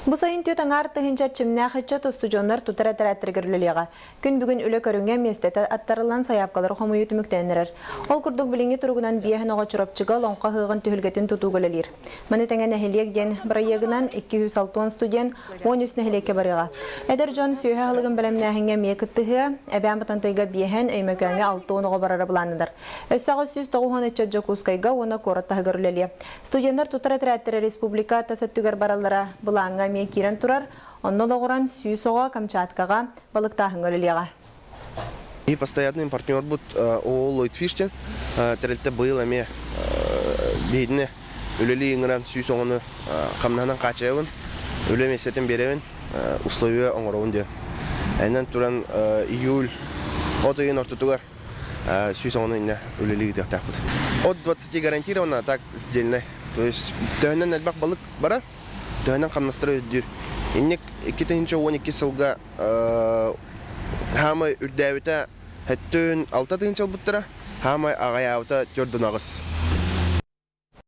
Бу сайын 4,5 тыһыынча эрчимнээх ыччат устудьуоннар тутар этэрээттэригэр үлэлиэҕэ. Күн бүгүн үлэ көрүҥэ миэстэтэ аттарыллан сайаапкалары хомуйуу түмүктэнэн эрэр. Ол курдук билиҥҥи туругунан биэһин оҕо Чурапчыга Олоҥхо ыһыаҕын түһүлгэтин тутууга үлэлиир. Маны тэҥэ нэһилиэк диэн бырайыагынан 260 студент 13 нэһилиэккэ барыаҕа. Эдэр дьон сүөһү аһылыгын бэлэмнээһиҥҥэ эмиэ кыттыһыа, Эбээн Бытантайга биэһэн, Өймөкөөҥҥө 60 оҕо барара былааннанар. Өссө 890 ыччат Дьокуускайга уонна куорат таһыгар үлэлиэ. Студеннар тутар этэрээттэрэ республика тас өттүгэр бараллара былааҥҥа эмиэ киирэн турар, онно олоҕуран 100 оҕо Камчаткаҕа балыктааһыҥҥа үлэлиэҕэ. И постоянный партнербут ООО Ллойд Фиштен тэрилтэ быйыл эмиэ биһидини үлэлии ыҥыран 100 оҕону хамнаһынан хааччыйабын, үлэ миэстэтин биэрэбин, условия оҥоробун диэн. Энэн туран июль от ыйын ортотугар 100 оҕону иннэ үлэлии ыытыахтаахпыт. От 20 гарантированно, так сдельно. То есть төһөнөн элбэх балык барар, төһөнөн хамнастара үрдүүр. Инник 2012 сылга хаамай үрдээбитэ 76 тыһыынча ылбыттара, хаамай аҕайаабыта 4 аҕыс.